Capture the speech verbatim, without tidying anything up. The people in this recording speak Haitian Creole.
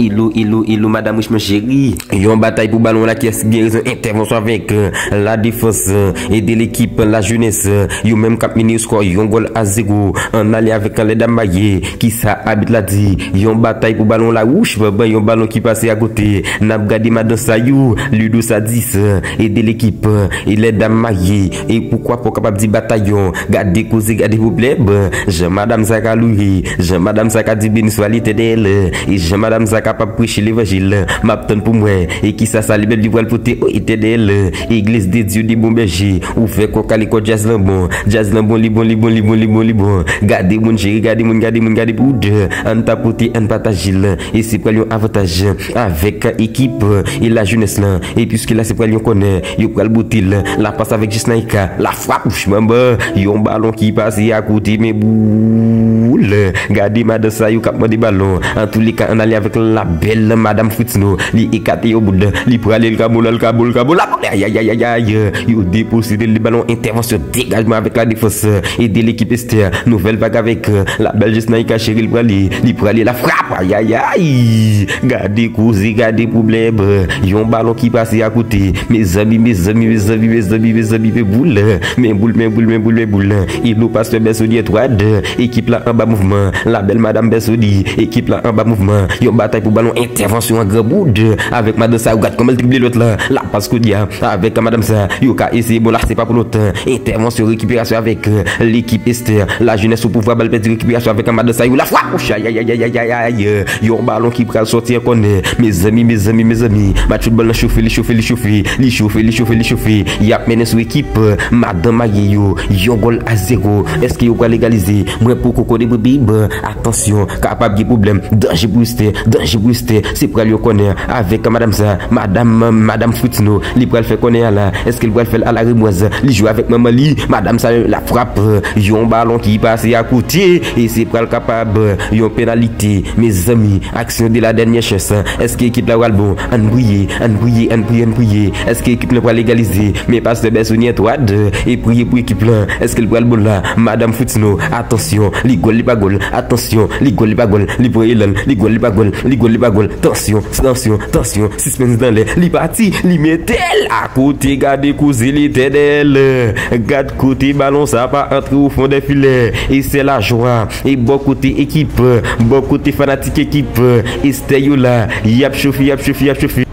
Ilo, ilo, ilo, madam Richmond cheri. Yon batay pou balon la, kiyès ki gen rezon? Entèvansyon avèk, euh, la défense, euh, e de l'équipe, euh, la jeunesse, euh, yo menm k ap mennen yo skò yon gòl a zewo. Ann ale avèk anlè dam maye. Kisa abit la di? Yon batay pou balon la, wouch, banban, yon balon ki pase akote. N ap gade madan Sayou, Ludo Sadis, euh, e de l'équipe, euh, e lè dam maye. E poukwa pa w kapab di batayon? Gade koze, gade pwoblèm. Jan madanm sa ka loure, jan madanm sa ka di beniswa Letènèl, e jan madanm sa kapab preche levanjil. M ap tann pou m wè, e kisa sa li menm li pral pote, o Etènèl. Egliz de Dye de Bon Bèje, ouvè kò w, kale kò w, djaz lan bon, djaz lan bon, li bon, li bon, li bon, li bon, li bon. Gade moun cheri, gade moun, gade moun, gade poud. Ann tapote, ann pataje l, e se pral yon avantaj avèk ekip e la jenès lan. E piske la se pral yon kònè, yo pral bote l. La pas avèk Jisnaika. La frap, ouch, manman. Yon balon ki pase akote, men boul. Gade madan Sayou k ap mande balon. Antouleka, ann ale avèk la bèl madanm Fritzno. Li ekate yon boud. Li prale, l ka bon, l ka bon, l ka bon. La, ayayayayay. Yo deposede l, li balon, entèvansyon, degajman avèk la defans e de lekip Esther. Nouvèl vag avèk, euh, la bèl Jisnaika cheri, li prale, li prale, la frap, ayayay. Gade koze, gade pwoblèm. Yon balon ki pase akote. Mezanmi, mezanmi, mezanmi, mezanmi, mezanmi, men boul. Men boul, men boul, men boul, men boul. Elo pastè Bèsoni Etwad. Ekip la anba mouvman. La bèl madanm Bèsoni. Ekip la anba mouvman. Yon batay pou balon, entèvansyon an gran boud. Avèk madan sa, ou gad kòman l drible lòt la. La pas kounye a. Avèk madanm sa, yo ka eseye, bon la se pa pou lontan. Entèvansyon, rekiperasyon avèk, euh, lekip Esther. La jenès o pouvwa, bal pèdi, rekiperasyon avèk madan Sayou. La frap, ouch, ayayayayay. Yon balon ki pral sòti an kònè. Mezanmi, mezanmi, mezanmi. Match foutbòl lan chofe, li chofe, li chofe. Li chofe, li chofe, li chofe. Y ap mennen sou ekip, euh, madan maye yo. Yon gòl a zewo. Èske yo pral egalize? Mwen poko konnen pou bib. Atansyon, kapab gen pwoblèm. Danje pou Esther, danje pou Esther. Se pral yon kònè avèk madanm sa, madanm, madanm Fritzno. Li pral fè kònè a la. Èske li pral fè l alaremwaz? Li jwe avèk manman li. Madanm sa, la frap. Yon balon ki pase akote. E se pral kapab yon penalite. Mezanmi, aksyon de la dènyè chans. Èske ekip la pral bon? Ann priye, ann priye, ann priye, ann priye. Èske ekip la pral egalize? Men pastè Bèsoni Etwad. E priye pou ekip la. Èske li pral bon la? Madanm Fritzno. Atansyon, li gòl, li pa gòl. Atansyon, li gòl, li pa gòl. Li pran elan l, li gòl, li pa gòl. Li gòl, li pa gòl. Tansyon, tansyon, tansyon. Sispens nan lè. Li pati, li mete l akote, gade koze Letènèl. Gad kote balon sa pa antre o fon dè filè. E se lajwa. E bò kote ekip, bò kote fanatik ekip Esther yo la. Y ap chofe, y ap chofe, y ap chofe.